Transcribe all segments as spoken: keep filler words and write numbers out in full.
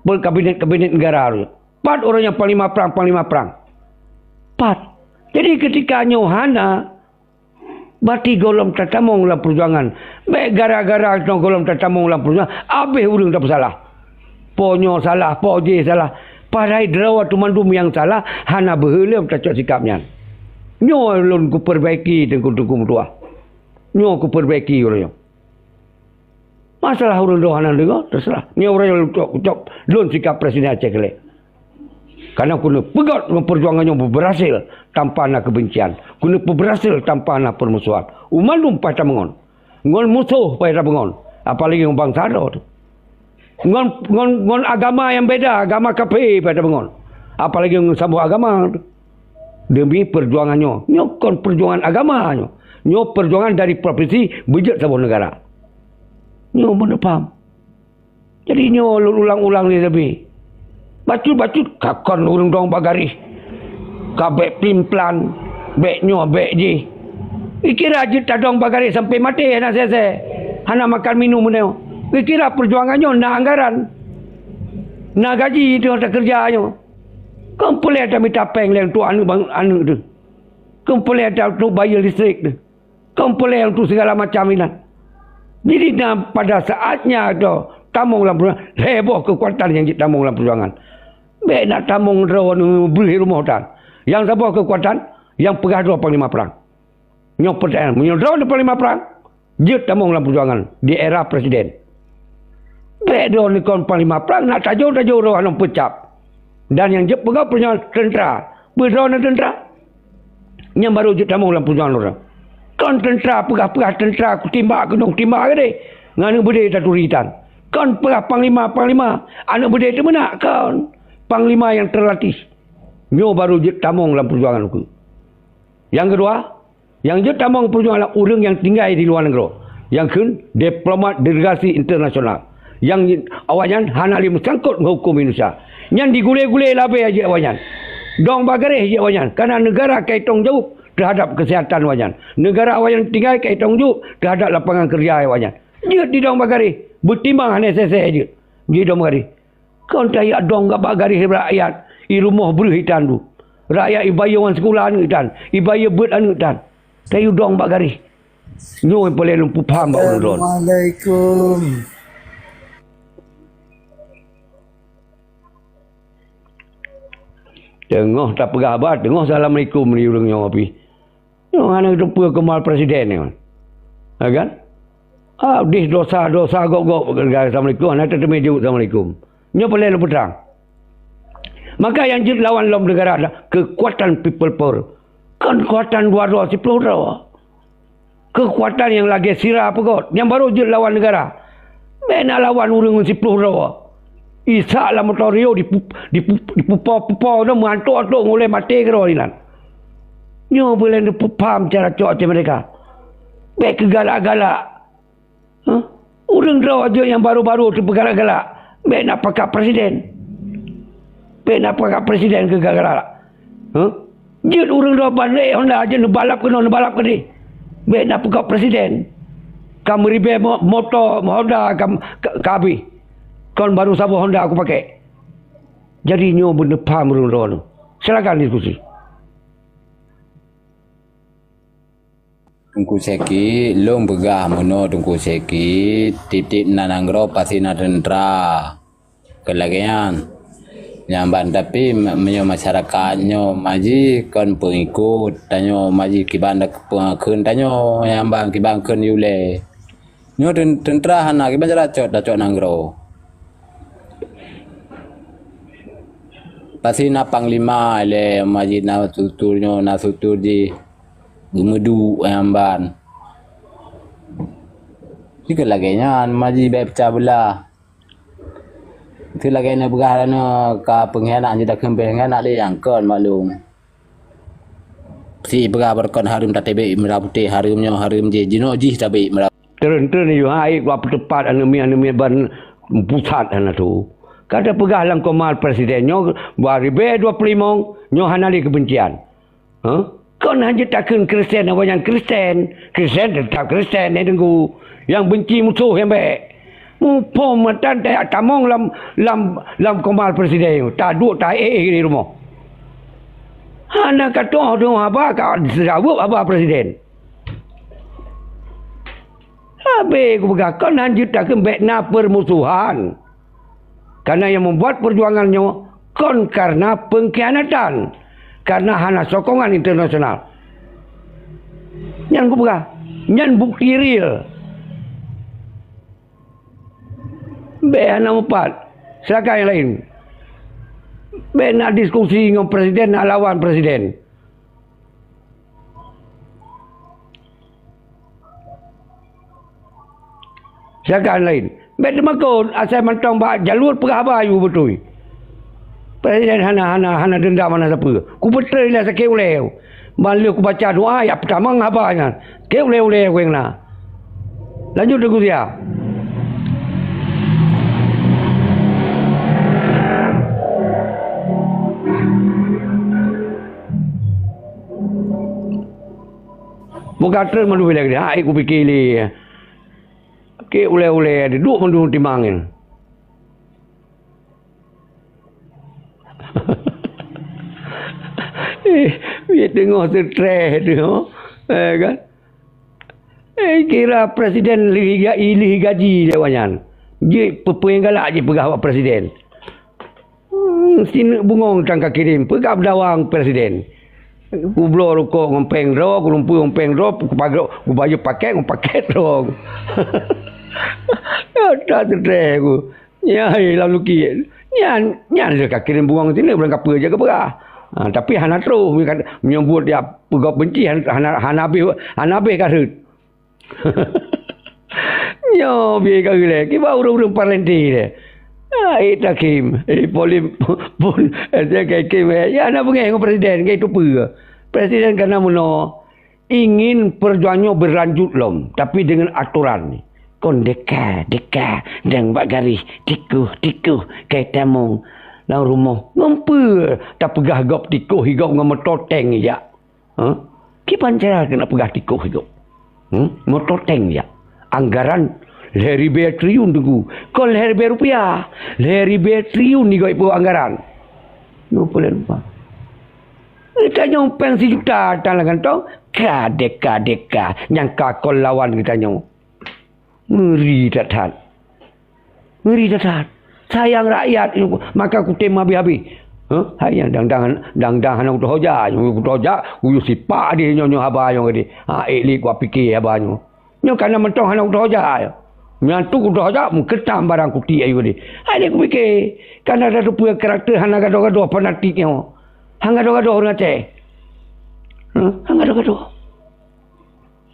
Kabinet-kabinet negara tu. Pat ureuëng nyang panglima prang, panglima prang. Pat. Jadi ketika nyoe hana, berarti gohlom tatamong lam perjuangan. Bék gara-gara nyoe gohlom tatamong lam perjuangan, abéh ureuëng tapeusalah. Po nyoe salah, po jéh salah. Padahai droe tu mandum nyang salah, hana beuhe lom tacok sikap nyan. Nyoe lôn kuperbaiki teungku-teungku meutuah. Nyoe kuperbaiki ureuëng nyoe. Masalah ureuëng droe hana deungoe, terserah. Nyoe ureuëng nyang ucok, ucok lôn sikap Presiden Aceh Keuléng. Karena keuneuk peugét ngon perjuangan nyoe berhasil tanpa na kebencian. Keuneuk berhasil tanpa na permusuhan. U mandum paih tameungon. Ngon musoh paih tameungon. Apalagi ngon bansa droe tu. Ngon, ngon, ngon agama nyang beda, agama kafé paih tameungon. Apalagi ngon saboh agama tu. Demi perjuangan nyoe. Nyoe kon perjuangan agama nyoe. Nyoe perjuangan dari provinsi beujeuet saboh negara. Nyoe meuneuk paham. Jadi nyoe lôn ulang-ulang lé Nabi. Bacut-bacut ka kon ureuëng dong bak garéh. Ka bék plim-plan, bék nyoe, bék jih. Ikira jeuet tadong bak garéh sampai maté hana sésé. Hana makan minum nyoe. Ikira perjuangan nyoe na anggaran. Na gaji teungoh takeureuja nyoe. Kon peulée tamita péng lé untuk aneuëk bang-, aneuëk teuh. Kon peulée ta untuk bayeue listrik teuh. Kon peulée untuk segala macam inan. Jadi na pada saatnya tu tamong lam peurang lhée boh keukuatan nyang jeuet tamong lam perjuangan. Bék nak tamong droe neubreuh rumoh tan. Nyang saboh keukuatan nyang peugah droe panglima prang. Nyoe pertanyaan, meunyoe droe panglima prang, jeuet tamong lam perjuangan di era presiden. Bék droe ni kon panglima prang, nak tajô-tajô droe hana peucab. Dan nyang jeuet peugah perjuangan teuntera. Peue droe na teuntera? Nyang barô jeuet tamong lam perjuangan droe. Kon teuntera peugah-peugah teuntera kutimbak keunoe kutimbak keudeh. Ngon aneuëk beudé taturi tan. Kon peugah panglima-panglima, aneuëk beudé teumeunak kon. Panglima nyang terlatih. Nyoe barô jeuet tamong lam perjuangan ukeue. Nyang keudua, nyang jeuet tamong perjuangan adalah ureuëng nyang tinggai di luwa nanggroe, nyang kheun diplomat delegasi internasional, nyang awaknyan hana lé meusangkot ngon huköm Indonesia. Nyan digulé-gulé labée jih awaknyan. Dong bak garéh jih awaknyan, karena negara ka itong jaweueb teuhadap keuseuhatan awaknyan. Negara awaknyan tinggai ka itong jaweueb teuhadap lapangan keureuja awaknyan. Jeuet didong bak garéh, beutimang hana sésé jeuet. Jidong bak garéh. Kon tajak dong bak garéh rakyat, i rumoh breuh itan tu. Rakyat ibayeue wan sikula aneuëk tan, ibayeue beuet aneuëk tan. Tayue dong bak garéh. Nyoe nyang paleng lôn peupham bak ulôn droe. Assalamualaikum. Teungoh tapeugah haba, teungoh assalamualaikum lé ureuëng nyoe pih. Nyoe hana geuteupeue keumal presiden nyoe. Ha kan? Ah, dih dosa-dosa gok-gok, assalamualaikum, hana teuteumé jaweueb assalamualaikum. Nyoe paleng lôn peutrang. Maka nyang jeuet lawan lom negara adalah keukuatan people power. Kon keukuatan dua droe siploh droe. Keukuatan nyang lagée sira peugét, nyang barô jeuet lawan negara. Bék na lawan ureuëng ngon siploh droe. Isak lam moto Rio dipu-, dipu-, dipupo-pupo, na meuantok-antok ngulée maté keudroe inan. Nyoe beulée neupeupham cara cok Aceh Merdeka. Bék keugalak-galak. Huh? Ureuëng droe jeuet nyang barô-barô teupeugalak-galak. Bék na pakat presiden. Bék na pakat presiden keugalak-galak. Huh? Jeuet ureuëng droe ban ék Honda jeuet neubalap keunoe, neubalap keudeh. Bék na pakat presiden. Ka meuribée mo-, moto Honda ka, ka, ka habéh. Kon barô saboh Honda kupakée. Jadi nyoe beuneupham ureuëng droe nyoe. Silakan diskusi. Teungku Syeki, lôn peugah meunoe Teungku Syeki, tieb-tieb na nanggroe pasti na teuntra. Keu lagée nyan. Nyang ban tapi me-, meunyoe masyarakat nyoe maji kon peungikot tanyoe maji kiban da-, peungakheun tanyoe nyang ban kiban kheun yulée. Nyoe teun-, teuntra hana kiban cara cok tacok nanggroe. Pasti na panglima ilée maji na struktur nyoe na struktur jih. Geumeuduek nyang ban. Jikheun lagée nyan maji bék peucah beulah. Teu lagée neupeugah nyoe ka peunghianat jih takheun peunghianat lé nyang kon maklum. Si peugah beureukat hareuem tateubiet mira putéh hareuem nyoe hareuem jih jinoe jih tabek mira. Treun-treun yue hai gua peuteupat aneuk miet aneuk miet ban pusat hana tu. Ka tapeugah lam komal presiden nyoe dua ribée dua puluh limong nyoe hana lé keubencian. Huh? Kon hana jeuet takheun Kristen awaknyan Kristen. Kristen teutap Kristen, eh, Teungku. Nyang benci musoh nyang bék. Muphom meutan tajak tamong lam, lam, lam koma presiden, taduek taék di rumoh. Hana ka tu'oh deungoe haba, ka seujaweueb haba presiden. Habéh kupeugah, kon han jeuet takheun bék na peurmusohan. Karena nyang membuat perjuangan nyoe kon karena pengkhianatan, karena hana sokongan internasional. Nyan kupeugah, nyan bukti real. Bék hana mupat. Silakan nyang laén. Bék nak diskusi ngon presiden, nak lawan presiden. Silakan laén. Bék teumakot, asai mantong bak jalur peugah haba yue beutôi. Presiden hana, hana, hana dendam hana sapeue. Kupeutreun lé sakét ulée. Ban lheueh kubaca doa, jak peutamong haba nyan. Keu ulée-ulée weng na. Lanjut Teungku Zia. Buka treun mandum ilée keudeh. Hai kupike lé. Keu ulée-ulée, duek mandum timang nyan. Eh, biet teungoh stress tu, eh, kan? Eh, kira presiden lheuh ga-, lheuh gaji lé awaknyan. Jeuet peue-peue nyang galak jipeugah bak presiden. Hmm, sineuk bungong tan kakirém, peugah beudawang presiden. Kubloe rukok ngon péng droe, kulumpeue ngon péng droe, kupageue, kubayeue pakét ngon pakét droe. That stress ku. Nyan hai lam lukét. Nyan, nyan lé kakirém bungong sineuk bulan kapeue jak keupeugah. Ha, tapi hana troh, meunyoe buet jak peugah benci, hana, hana, hana habéh, hana habéh ka rhot. Nyoe biet ka ilée, kiban ureuëng-ureuëng parlente lé. Ah, eh, takim, eh, polim, pun, eh, dia kai kim, eh, ya, hana beungéh ngon presiden, kai tupeue. Presiden kana meunoe, ingin perjuangan nyoe berlanjut lom, tapi dengan aturan. Kon deka, deka, dan bak garis, tikuh, tikuh, kai tamong lam rumoh. Ngon peue tapeugah gob tikuh, gob ngon moto tank jak. Ha? Kiban cara keuneuk peugah tikoh higob? Hmm? Moto tank jak. Anggaran lhée ribée triliun Teungku. Kon lhée ribée rupiah. Lhée ribée triliun higob ipeue anggaran. Nyoe peue lé lupa. Geutanyoe péng sijuta tan lam kantong, ka deka-deka nyang ka kon lawan geutanyoe. Ngeri that-that. Ngeri that-that. Sayang rakyat, maka kutem habéh-habéh. Hah? Hai nyang dang-dang, dang-dang hana kutoh jak, nyoe kutoh jak, kuyue sipak deh nyoe, nyoe haba nyoe deh. Ha, ék lé kupiké haba nyoe. Nyoe kana mantong hana kutoh jak. Nyan tu kutoh jak, meukeutam barang kutik ayue deh. Hai lé kupiké, kana tateupeue karakter hana gadoh-gadoh fanatik nyoe. Hana gadoh-gadoh ureuëng Aceh. Hah? Hana gadoh-gadoh.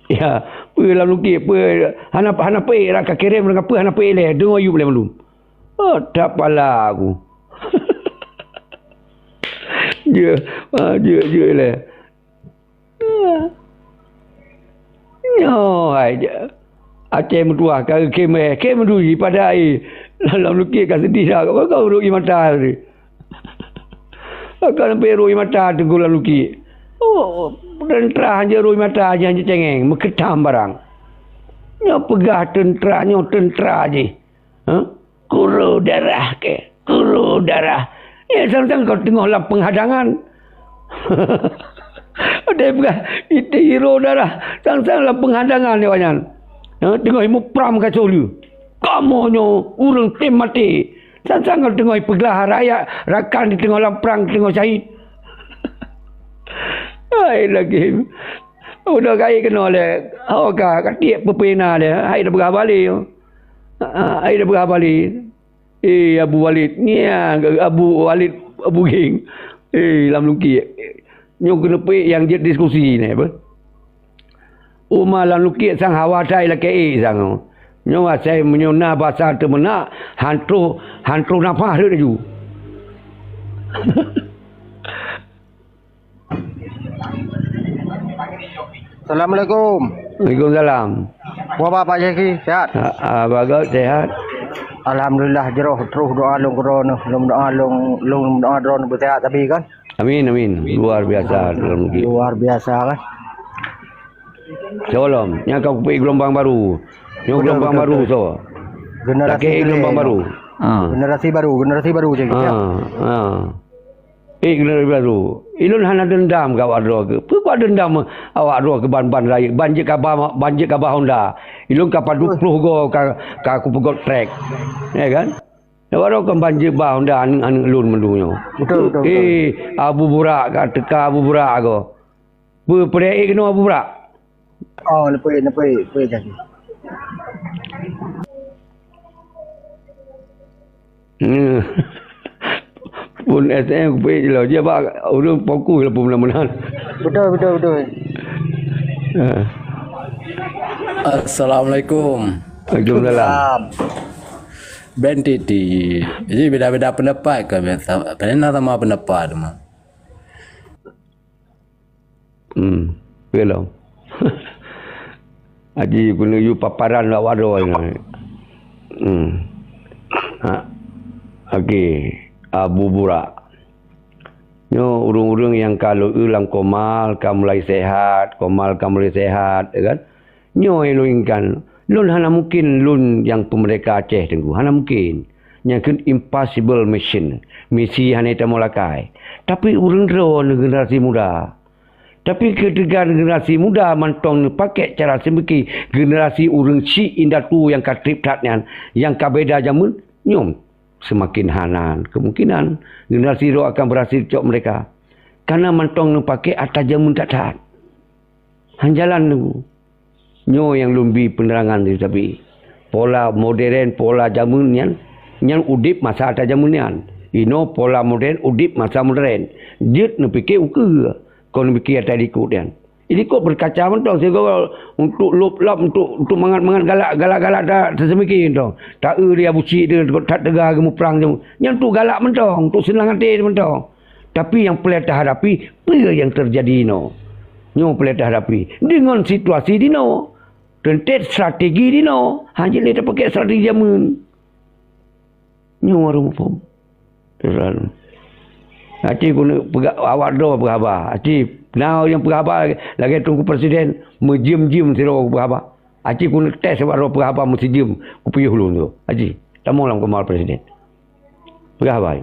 Ya, peue lam lukét, peue hana, hana peuék, raka kirém deungon peue hana peuék lé, deungon yub lé mandum. Oh, that pala aku. Jeuet, ah, jeuet, jeuet lé. Nyoe hai, Aceh meutuah ka khem, eh, khem dui pada ai. Lam lukét ka seudeh dah, ka urui mata tadi. Ka sampai rui mata Teungku lam lukét. Oh, teuntra hana rui mata jih hana cengeng, meukeutam barang. Nyoe peugah teuntra, nyoe teuntra jih. Hah? Kuro darah keh, kuro darah. Eh, sang-sang kau teungoh lam penghadangan. Ada peugah, itu hiro darah. Sang-sang lam penghadangan nyoe nyan. Hah? Teungoh muprang ka soe lé. Kamoe nyoe ureuëng tem maté. Sang-sang teungoh peuglah rakyat rakan di teungoh lam prang, teungoh syahid. Hai lagèe. Udah kai keunoe lé. Ho ka, ka tiek peupena lé. Hai dah peugah bale. Ha, hai dah peugah bale. Eh, Abu Walid. Nia, Abu Walid, Abu Ging. Eh, lam lukik. Nyoe keuneuk peuék nyang jeuet diskusi nyoe, apa? Uma lam lukik sang hawa tai lakée ék sang. Nyoe asai meunyoe na basa teumeunak, han troh, han troh nafah rhot laju. Assalamualaikum. Waalaikumsalam. Apa khabar Pak Syekhi? Sehat? Ha, ha, bagus, sehat. Alhamdulillah, jroh troh doa lôn keudroe neuh. Lôn doa lôn, lôn doa droe neuh beuseuhat sabe kan? Amin, amin. Luar biasa dalam negeri. Luar biasa kan? Shalom. Nyan ka kupeuék geulumbang baru. Nyoe geulumbang baru, so. Generasi Lakée geulumbang baru. Ha. Generasi baru, generasi baru cak gitu. Ha, ha. Eh, generasi baru. Ilôn hana dendam keu awak droe keuh. Peue kuat dendam awak droe keuh ban, ban rayeuk, ban jeuet kaba, ban jeuet kaba Honda. Ilôn ka padub ploh goe ka, ka kupeugot trek. Ya kan? Awak droe kan ban jeuet ba Honda aneuk-aneuk lôn mandum nyoe. Betul, betul, betul. Eh, Abu Burak ka teuka Abu Burak goe. Peue, peue keunoe Abu Burak? Oh, neupeuék, neupeuék, peuék kaki. Hmm. Pun S M peuék jih lah. Dia bak ureueng fokus lah pun meunan-meunan. Betul, betul, betul. Ha. Assalamualaikum. Waalaikumsalam. Ben Titi. Jadi beda-beda pendapat ke biasa? Pernah sama pendapat mah. Hmm, belom. Aji peunuju paparan lawak droe nyoe. Hmm. Ha. Okey, Abu Burak. Nyoe ureueng-ureueng nyang ka lôn eu lam koma, ka mulai sehat, koma ka mulai sehat, ya kan? Nyoe nyang lôn inginkan. Lôn hana mungken lôn nyang peumerdeka Aceh, Teungku. Hana mungken. Nyan keuh impossible mission. Misi hana tamong lakée. Tapi ureueng droeneuh generasi muda. Tapi ketika generasi muda mantong neupakék cara seumiki generasi ureueng syik indatu nyang ka treb that nyan, nyang ka beda jameun, nyoe seumaken hana keumungkinan generasi droe akan berhasil cok mereka. Karena mantong neupakék atra jameun that-that. Han jalan Teungku. Nyoe nyang lôn bi peunerangan, tapi pola modern, pola jameun nyan, nyan udeb masa atra jameun nyan. Inoe pola modern udeb masa modern. Jeuet neupike ukeue, kon neupike atra likot nyan. Likot berkaca mantong sigoe untuk lop-lop, untuk, untuk mangat-mangat galak, galak-galak ta-, taseumiké mantong. Ta-eu di Abu Syik teuh that teuga geumuprang jameun. Nyan untuk galak mantong, untuk seunang até mantong. Tapi nyang peureulée tahadapi, peue nyang teujadi inoe? Nyoe peureulée tahadapi deungon situasi dinoe, teuntée strategi dinoe, hana jeuet lé tapakék strategi jameun. Nyoe harôh muphom. Teuralu. Aci keuneuk peugah awak droe peuhaba. Aci na nyang peuhaba lagée Teungku Presiden, meujeuem-jeuem sidroe peuhaba. Aci keuneuk tes awak droe peuhaba meusijeuem kupiôh lôn tu. Aci, tamong lam keumal Presiden. Peuhaba.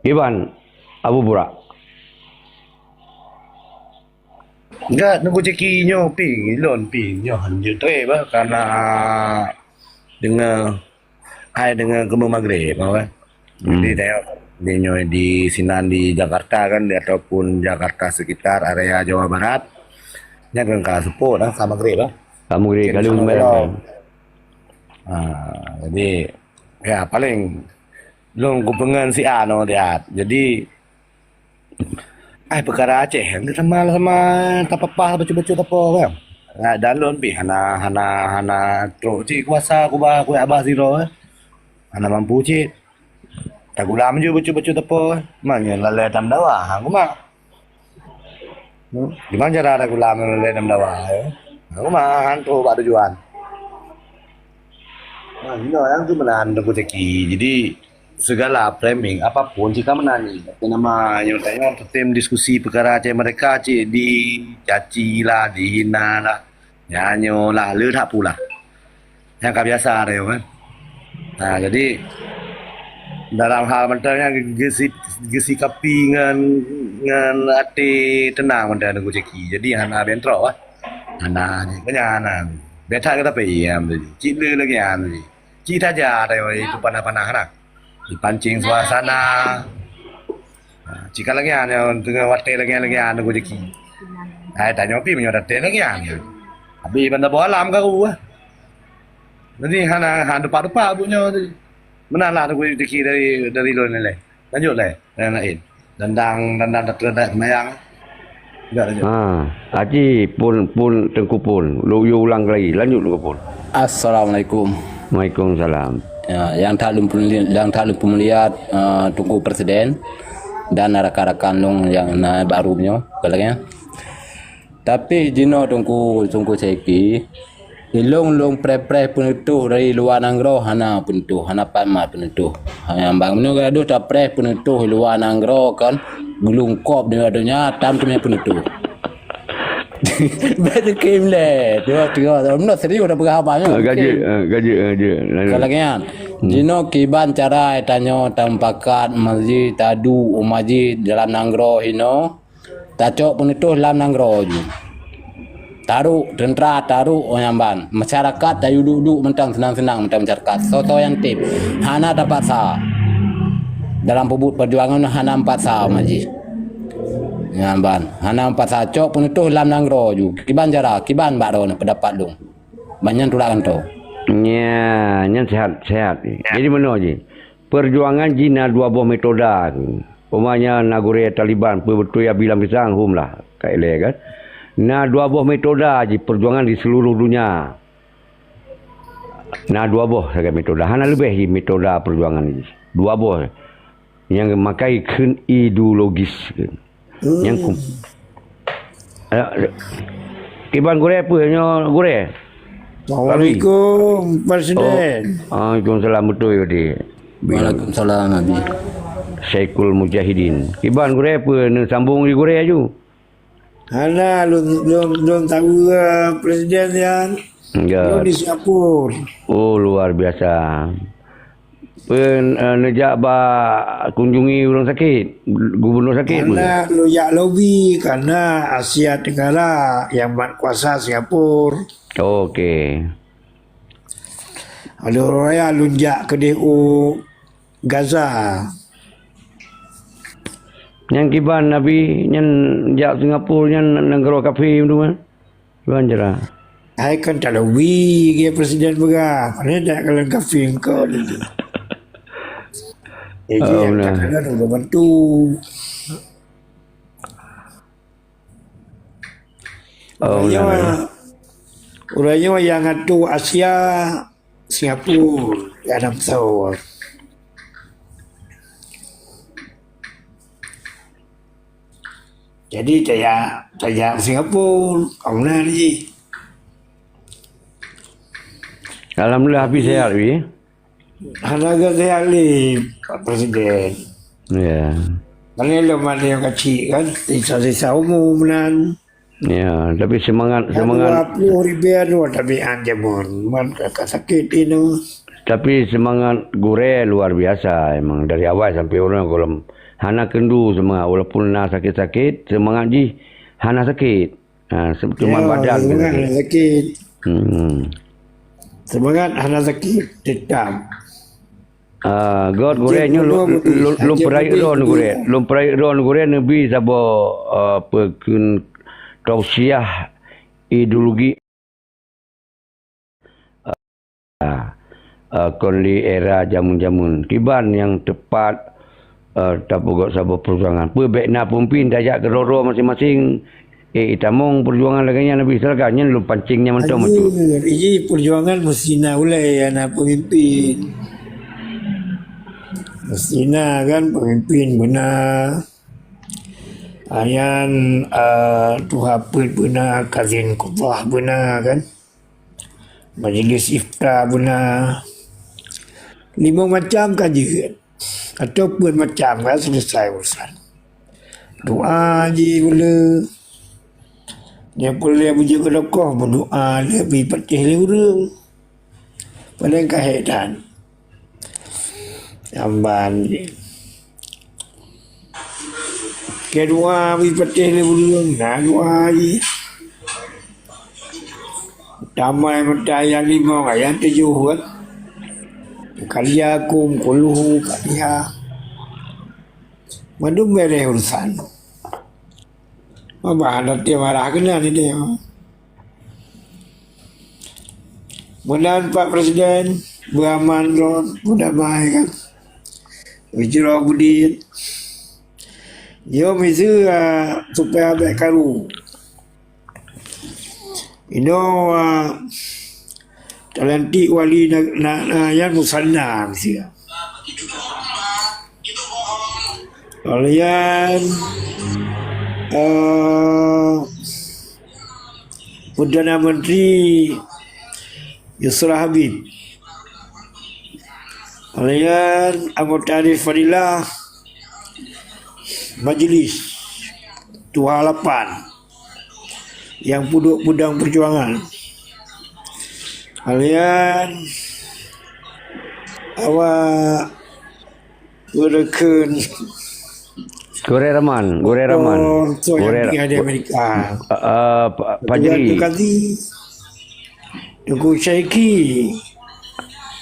Iban Abu Burak. Enggak, Teungku Zaki nyoe pi, lôn pi nyoe hanjeuet treb bah, karena deungoe, hai deungoe keumeung magrib, bah, kan. Jadi, hmm, tengok, di nyoe di sinan di Jakarta kan, di, ataupun Jakarta sekitar area Jawa Barat, nyan kan ka seupôt dah, ka magrib bah. Ka magrib, mungkin kalau sama memang. Ha, jadi, ya, paling lôn kupeungon si A nyoe siat. Jadi, ai peukara Aceh, sama-sama tapapah bacut-bacut sapo kan. Ngat dan lôn pih hana, hana, hana trok cit kuasa kuba kuyak bah sidroe. Hana mampu cit. Tagulam ju bacut-bacut sapo. Manyang lalée tam dawa, ha, kuma. Hmm? Gimana cara tagulam lalée tam dawa, ya? Ha, kuma, han trok bak tujuan. Nah, inoe nyang keumeunang Teungku Zaki. Jadi, segala framing apapun jika menangi. Tapi nama nyoe tengok tem diskusi peukara cai mereka cit dicaci lah, dihina lah, nyanyoe lah, le that pula. Nyang ka biasa dah nyoe kan. Nah, jadi dalam hal mantong nyan geusi, geusikapi ngon, ngon até teunang mantong Teungku Zaki. Jadi hana bentrok lah. Hana, hana. Biasa kita payah tadi. Cit le lagi an tadi. Cit saja ada itu panah-panah nah. Dipancing suasana. Ha, cika lagi an yang tengah watai lagi an, lagi an Teungku Zaki. Hai, tanyoe pi meunyoe dateng lagi an. Habis banda boh alam ka ruah. Jadi hana, hana depak-depak buet nyoe tadi. Meunan lah Teungku Zaki dari, dari lôn nilai. Lanjut leh, nyang laén. Dandang, dandang, dandang, dandang sembahyang. Udah, lanjut. Ha, aci pun, pun Teungku pun. Lu, yu ulang lagi. Lanjut Teungku pun. Assalamualaikum. Waalaikumsalam. Ya, nyang that lôn peumulia-, nyang that lôn peumulia, eh, Teungku Presiden dan rakan-rakan lôn nyang na baru nyoe, bukan lagi, ya. Tapi jinoe Teungku, Teungku Syeki, ilong-long preh-preh peunutôh dari luwa nanggroe hana peunutôh, hana pat mat peunutôh. Nyang bang meunyoe gadoh tapreh peunutôh luwa nanggroe kan, geulungkop di donya, tam teumé peunutôh. Bèk teukim lé. Tengok, tengok. Meunoe serius dah peugah abang, ya. Ah, gaji, Oke. Ah, gaji, gaji. Lalu. Kalau lagèe nyan, Hmm. jinoe kiban cara tanyoe tamupakat majelis tadu majelis dalam nanggroe hinoe. Tacok peunutôh lam nanggroe ju. Tarok teuntra, tarok nyang ban. Masyarakat tayue duek-duek mantong seunang-seunang mantong masyarakat. Soe-soe nyang tém. Hana tapaksa. Dalam peubuet peujuangan hana meupasaman jih. Nyan ban, hana meupasaman. Cok peunutôh lam nanggroe ju. Kiban cara, kiban bak droeneuh peundapat lôn. Ban nyan tulak kantô. Nya, nyan sehat, sehat. Ya. Jadi meunoe jih. Peujuangan jih na dua boh metoda. Umpamanya na gurèe Taliban, peue beutôi Abi Lam Pisang, hom lah, ka ilèe kan. Na dua boh metoda jih peujuangan di seluruh dunia. Na dua boh sagai metoda. Hana leubeh jih metoda peujuangan jih. Dua boh. Nyang makai kheun ideologis. Nyang kum-, eh, kiban gurèe peue nyoe gurèe? Assalamualaikum, Presiden. Oh, waalaikumsalam, beutôi tadi. Waalaikumsalam, Abi. Syekhul Mujahidin. Kiban gurèe peue neusambong di gurèe aju? Hana, lôn, lôn, lôn tahu, eh, Presiden nyan. Ya. Lôn di Singapura. Oh, luar biasa. Peue, eh, neujak bak kunjungi ureueng sakét, gubunur sakét peue? Hana, lôn jak lobi karena Asia Tenggara nyang mat kuasa Singapura. Oke. Lôn raya lôn jak keudeh u Gaza. Nyang kiban Abi nyan jak Singapura nyan nanggroe kafé tu kan? Luwan jera. Hai kan talobi ke Presiden peugah, pane dak kalon kafé engkau ni. Jadi Oh, yang benar. tak ada tu bantu. Oh, Urang nyoe, benar. urang nyoe nyang atoe Asia, Singapura, nyang na pesawat. Jadi, tajak, tajak Singapura, ka meunan jih. Alhamdulillah, Abi sehat, Abi. Hana geusehat lé, Pak Presiden. Ya. Kan lom ada nyang kacik kan, sisa-sisa umu meunan. Ya, tapi semangat, Nyang semangat. dua puluh ribu anu tabiat jameun, man ka, ka sakét inoe. Tapi semangat gurèe luar biasa emang dari awai sampai ureueng gohlom hana kendu semangat walaupun na sakét-sakét, semangat jih hana sakét. Ha, se-, cuma Ya, badan semangat kena hana sakét. Hmm. Semangat hana sakét, tetap. Ah, göt gurèe Cek nyoe Kuno lôn, Budi, lôn, lôn Cek peurayeuk Budi droe Kuno. Gurèe. Lôn peurayeuk droe gurèe neubi saboh, ah, peue kheun tausiah ideologi, ah, ah, kon lé era jameun-jameun. Kiban nyang teupat, ah, tapeugöt saboh peujuangan. Peue bèk na peumimpin tajak keudroe-droe maséng-maséng Eh, itamong peujuangan lagèe nyan leubeh silakan. Nyan lôn pancing nyan mantong beutôi. Aduh, iji peujuangan meusti na ulèe, na peumimpin. Meusti na kan peumimpin beuna. Ayan, eh, tuha peuet beuna, kazin kubah beuna kan. Majlis ifta beuna. Limong macam ka jeuet. Ataupun macam kan selesai urusan. Doa ji bela. Nyang peureulèe beujeuet keu tokoh, beudoa lé bri patéh lé ureueng. Padahai ka hék that. Amban ji. Keu doa bri patéh lé ureueng, na doa ji. Tamai meuta ayat limong, ayat tujoh kan. Karya kum kuluhu karya. Mandum bèrèh urusan. Mama hana teumarah keunan idéh. Meunan Pak Presiden, beuaman lom, beudamai kan. Beujroh beudit. Nyoe miseue, ah, supaya bèk karu. Inoe, ah, talantik wali na, na, na, yan musanna miseue. Lalu yan, eh, Perdana Menteri Yusra Habib. Lalu yan anggota Arif Fadilah Majlis Tuha Lapan. nyang peuduek peudong peujuangan. Kalian awak beureukeun Gurée Rahman, Gurée Rahman. Oh, so Gurée yang tinggal di Amerika. Uh, uh, Fajri. Teungku Syaiki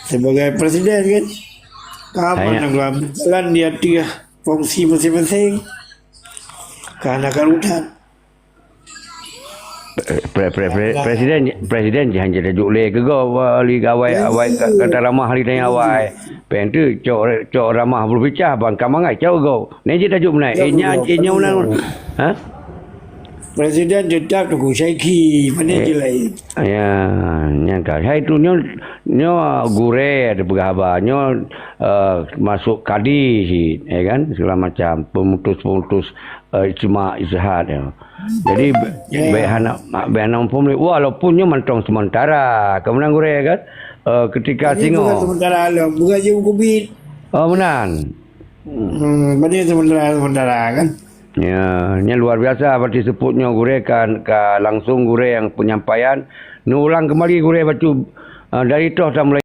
sebagai presiden kan. Kapan nak berjalan di ateueh fungsi masing-masing. Karena kan udah Pre, pre, pre, pre, presiden, presiden hanya tajuk lé keu gob, eh, li awai, awai kata ramah li tanya awai. Pen tu cok, cok ramah berbicara bang kamangai cok gob. Ni je tajuk menai. Eh, nya, eh, nya undang. Ha? Presiden tetap Teungku Syaiki, mana je lain. Ya, nyang ka. Hai tu nyo, nyo gurée ada peugah haba. Nyo, eh, masuk kadi cit, ya kan? Segala macam pemutus-pemutus, eh, ijtima ijtihad ya. Jadi baik hana, baik hana muphom lé walaupun nyo mantong sementara. Kemenang gurée kan? Eh, ketika singoh. Sementara lah, bukan je kubit. Oh, meunan. Hmm, berarti sementara-sementara kan? Ya, nya luar biasa berarti seupôt nyoe gurée kan ka langsung gurée nyang penyampaian. Neuulang kembali gurée bacut, eh, dari toh tamulai